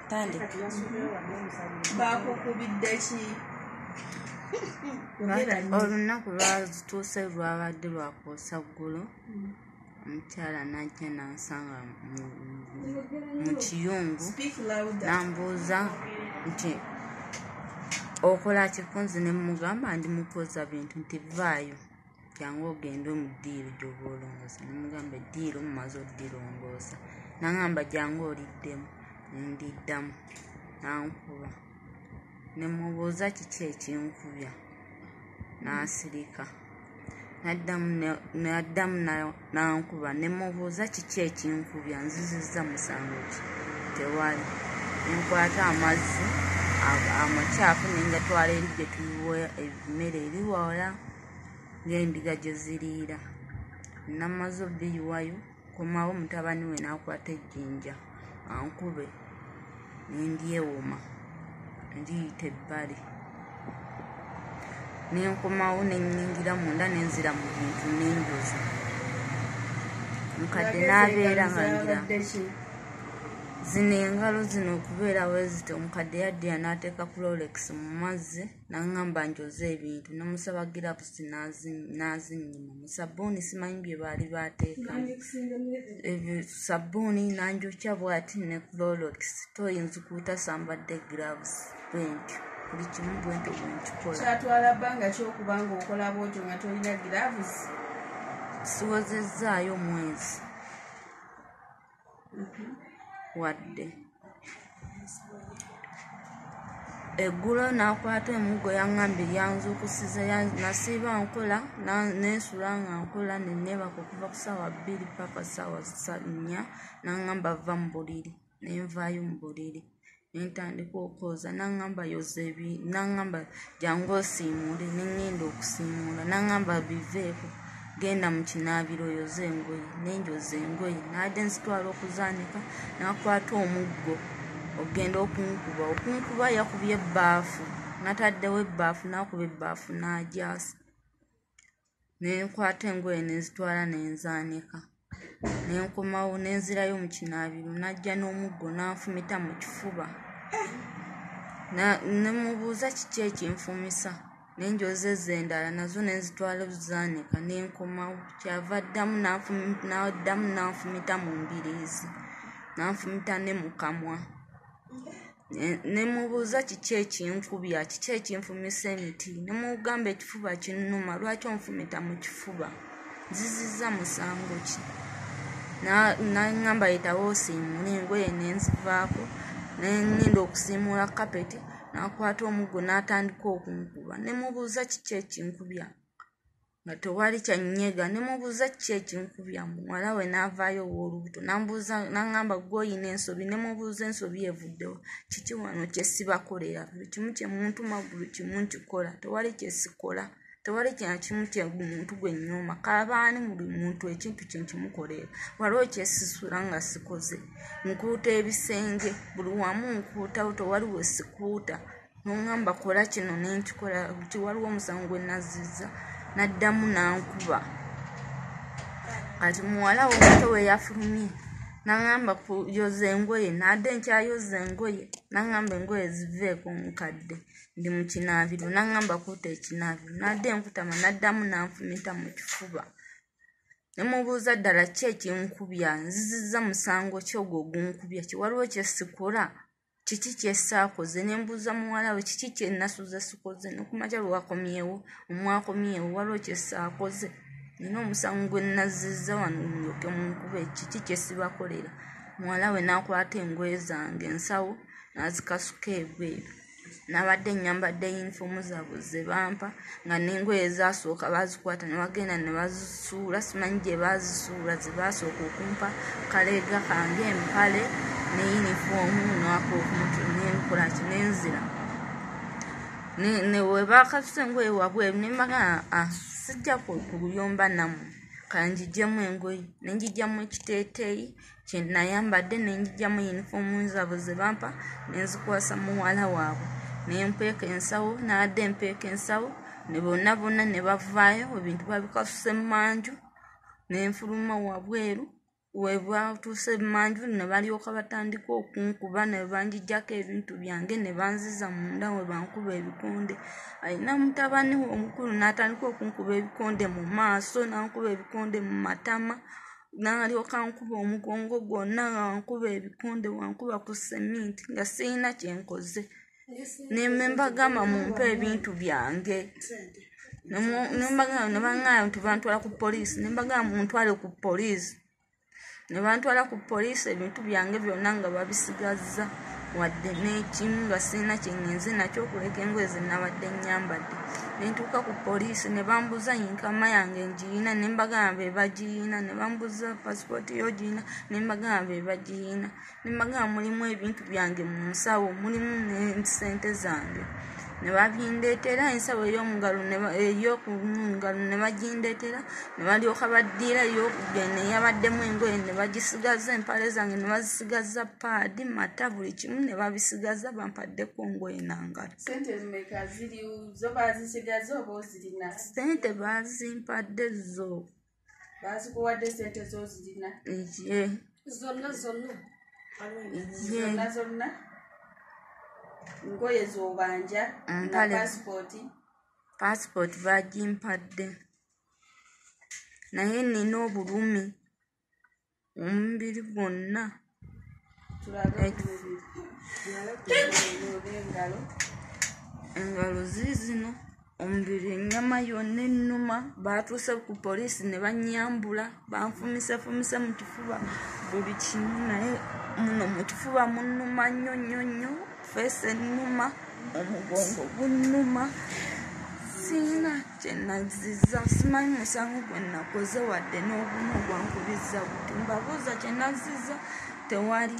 Tandika. Bakukubidde ki? Olunaku lwatuuse lwabadde lwakwosa ggulo, omukyala n'ajja n'ansanga mu kiyungu Speak louder. n'ambuuza nti okola ki? Ku nze ne mmugamba ndi mu kwoza bintu, nti vaayo jangu ogende mu ddiiro gy'oba olongoosa. Ne mugamba eddiiro mmaze oddirongoosa. N'aŋŋamba jangu oliddemu, ne ndiddamu, n'ankuba. Ne mubuuza kiki ekinkubya, n'asirika. N'addamu n'ankuba, ne mubuuza kiki ekinkubya, nzizizza musango ki? Tewali. Ne nkwata amazzi amakyafu ne ngatwala eri gye tuyiwa emmere eri wala ng'endiga gye ziriira. Namaze obbiyiwayo, nkomawo mutabani we n'akwata ejjinja ankube, ne ndyewoma ndiyita ebbali. Ne nkomawo ne nnyingira munda ne nzira mu bintu ne njoza. Mukadde n'abeera nga ngira Zabadde ki? Zino engalo zino okubeera bwe ziti, omukadde yaddira n'ateeka Clorox mu mazzi n'aŋŋamba njoze ebintu. Ne musaba gloves n'azinnyima. Mu sabbuuni simanyi bye baali baateekamu. Ebyo sabbuuni n'anjokya bw'ati ne Clorox. Toyinza kuuta sambadde gloves bwe ntyo. Buli kimu bwe ntyo bwe nkikola. Kyatwala bbanga ki okuba ng'okola bw'otyo nga tolina gloves? Siwezezzaayo mwezi wadde. Eggulo n'akwata emuggo yaŋŋambye yanzuukusiza, nasiiba nkola, ne nsula nga nkola ne neebaka okuva ku ssaawa 2 paka ssaawa 4, n'aŋŋamba vva mu buliri, ne nvaayo mu buliri. Ne ntandika okwoza, n'aŋŋamba yoza ebi, n'aŋŋamba jangu osiimuule, ne ŋŋenda okusiimuula, n'aŋŋamba biveeko, genda mu kinaabiro oyoze engoye, ne njoza engoye, n'adde nzitwala okuzaanika, n'akwata omuggo ogenda okunkuba. Okunkuba yakubye ebbaafu, nataddewo ebbaafu, n'akuba ebbaafu n'agyasa. Ne nkwata engoye ne nzitwala ne nzaanika. Ne nkomawo ne nzirayo mu kinaabiro, n'ajja n'omuggo n'anfumita mu kifuba. Ne mubuuza kiki ekinfumisa, ne njoza ezo endala nazo ne nzitwala okuzaanika, ne nkomawo. Kyava addamu n'addamu n'anfumita mu mbiriizi, n'anfumita ne mu kamwa. Ne mubuuza kiki ekinkubya, kiki ekinfumisa emiti, ne mugamba ekifuba kinnuma, lwaki onfumita mu kifuba? Nzizizza musango ki? N'aŋŋamba yitawo osiimuule, engoye ne nzivaako, ne ŋŋenda okusiimuula kapeti, n'akwata omuggo n'atandika okunkuba. Ne mubuuza kiki ekinkubya, nga tewali kyannyega. Ne mubuuza kiki ekinkubya, muwala we n'avaayo ow'olubuto, n'ambuuza, n'aŋŋamba ggwe oyina ensobi. Ne mubuuza ensobi evuddewa, kiki wano kye sibakolera? Buli kimu kye muntuma, buli kimu nkikola, tewali kye sikola, tewali kya kimu kye muntu gwe nnyooma. Kabaani buli muntu ekintu kye nkimukolera, waliwo kye sisula nga sikoze. Nkuuta ebisenge, buli wamu nkuutawo, tewali we sikuuta. N'oŋŋamba kola kino ne nkikola, waliwo omusango gwe nazzizza, n'addamu n'ankuba. Kati muwala we omuto we yafulumye n'aŋŋamba kuyoza engoye, n'adde nkyayoza engoye, n'aŋŋamba engoye ziveeko omukadde, ndi mu kinaabiro, n'aŋŋamba kuuta ekinaabiro, n'adde nkutama, n'addamu n'anfumita mu kifuba. Ne mubuuza ddala ki ekinkubya, nzizizza musango ki ogwo ogunkubya, ki waliwo kye sikola, kiki kye saakoze? Ne mbuuza muwala we kiki kye nasuze sikoze, ne ku makya lwe wakomyewo, omwakomyewo, waliwo kye saakoze, nina omusango gwe nazzizza wano mulyoke munkube, kiki kye sibakolera? Muwala we n'akwata engoye zange ensawo n'azikasuka ebweru. Nabadde nnyambadde yunifoomu zaabwe ze bampa, nga n'engoye ezaasooka baazikwata ne bagenda ne bazisuula, simanyi gye baazisuula ze baasooka okumpa, kaleega kange, empale ne yunifoomu n'ak'okumutwe, ne nkola ki, ne nzira. Ne we baakasuse engoye wabweru ne mbagamba, sijja kuyomba nammwe, ka ngiggyemu engoye. Ne ngigyamu ekiteeteeyi kye nayambadde, ne ngigyamu yunifoomu zaabwe ze bampa, ne nzikwasa muwala waabwe. Ne mpeeka ensawo, n'adde mpeeka ensawo, ne bonna bonna ne bavaayo, ebintu babikasuse mmanju, ne nfuluma wabweru. We bwatuuse manju ne balyoka batandika okunkuba, ne banjijjako ebintu byange ne banziza munda we bankuba ebikonde. Alina mutabani we omukulu n'atandika okunkuba ebikonde mu maaso, n'ankuba ebikonde mu matama, n'alyoka nkuba omugongo gwonna, nga wankuba ebikonde, wankuba ku seminti nga sirina kye nkoze. Ne mbagamba mumpe ebintu byange. Ne baŋŋamba nti bantwala ku poliisi, ne mbagamba muntwale ku poliisi. Ne bantwala ku poliisi, ebintu byange byonna nga babisigazza wadde n'ekimu, nga sirina kye ŋŋenze nakyo okuleka engoye ze nabadde nnyambadde. Ne ntuuka ku poliisi ne bambuuza yinkama yange ngiyina, ne mbagamba be bagiyina. Ne bambuuza pasipooti yo ogiyina, ne mbagamba be bagiyina. Ne mbagamba mulimu ebintu byange mu nsawo, mulimu ne ssente zange. Ne babindeetera ensawo ey'omungalo ey'okungalo ne bagindeetera, ne balyoka baddira eyabaddemu engoye ne bagisigaza, empale zange ne bazisigaza, paadi, mata, buli kimu ne babisigaza, bampaddeko ngoye na ngatto. Sente zimeka ziri zo baazisigaza oba ozirina? Ssente baazimpadde zo. Baazikuwadde sente z'ozirina? Ye. Zonna zonna? Ye. Zonna zonna? Ngoye z'obanja na Mpale. pasipooti? Pasipooti baagimpadde, naye nina obulumi omubiri gwonna. Tulabe ku mubiri oba engalo. Engalo ziizino, omubiri ennyama yonna ennuma. Baatuuse ku poliisi ne bannyambula, banfumisefumise mu kifuba buli kimu, naye muno mu kifuba munnuma nnyo nnyo nnyo, feesi ennuma, omugongo gunnuma. Sirina kye nazizza, simanyi musango gwe nakoze wadde n'ogumu ogwankubizza guti. Mbabuuza kye nazizza, tewali.